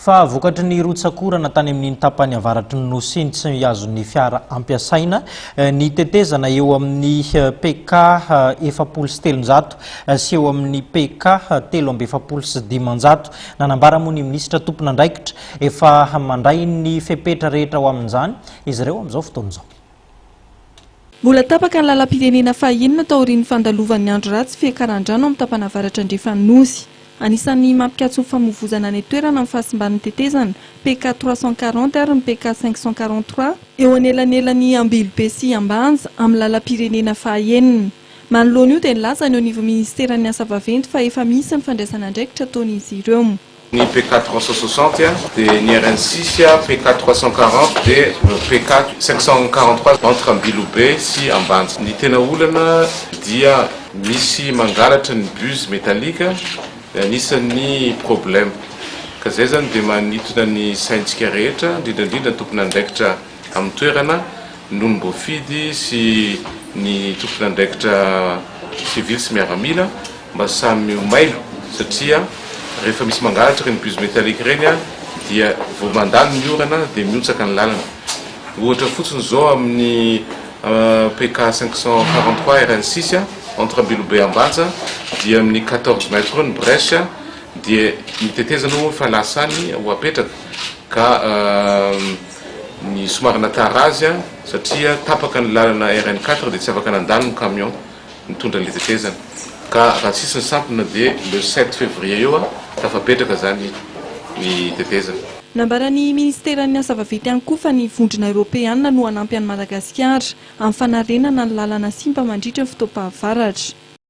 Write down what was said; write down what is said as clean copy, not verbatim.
Fa vokatry ny rotsak'orana tany amin'iny tapany avaratry ny Nosy iny tsy azon'ny fiara ampiasaina ny tetezana eo amin'ny PK 340 sy eo amin'ny PK 543. Nanambara moa ny minisitra tompon'andraikitra efa mandray ny fepetra rehetra ho amin'izany izy ireo amin'izao fotoana izao. Mbola tapaka ny lalam-pirenena fahenina taorian'ny fandalovan'ny andro ratsy fiakaran-drano amin'ny tapany avaratra andrefan'ny Nosy. Anisan'ny mampikatso ny famovozana any an-toerana ny fahasimban'ny tetezana PK 340 ary ny PK 543, eo anelanelan'i Ambilobe sy Ambanja, amin'ny lalam-pirenena fahaenina. Manoloana io dia nilaza ny eo anivon'ny minisiteran'ny Asa vaventy fa efa misy ny fandraisana andraikitra ataon'izy ireo. Ny PK 360 dia ny RN 6, PK 340 dia PK 543 entre Ambilobe sy Ambanja. Ny tena olana dia misy mangalatra ny buse métallique anisan'ny problème. Ka zay zany dia manintona ny saintsika rehetra, indrindra indrindra ny tompon'andraikitra amin'ny toerana, ny olom-boafidy sy ny tompon'andraikitra sivily sy miaramila. Mba samy ho mailo satria rehefa misy mangalatra ireny buse métallique ireny dia vao mandalo ny orana dia mihontsaka ny lalana. Ohatra fotsiny izao amin'ny PK 543 RN 6 entre Ambilobe Ambanja dia amin'ny 14 mètres eo ny brèche dia ny tetezana moa efa lasa any ho apetraka ka ny somary natara azy satria tapaka ny lalana RN 4 dia tsy afaka nandalo ny camion. Nitondra ilay tetezana. Ka raha tsisy ny sampona dia le sept février eo tafapetraka zany ny tetezana. Nambaran'ny minisiteran'ny Asa vaventy ihany koa fa ny Vondrona Eoropeanina no hanampy an'i Madagasikara amin'ny fanarenana ny lalana simba mandritra ny fotoam-pahavaratra.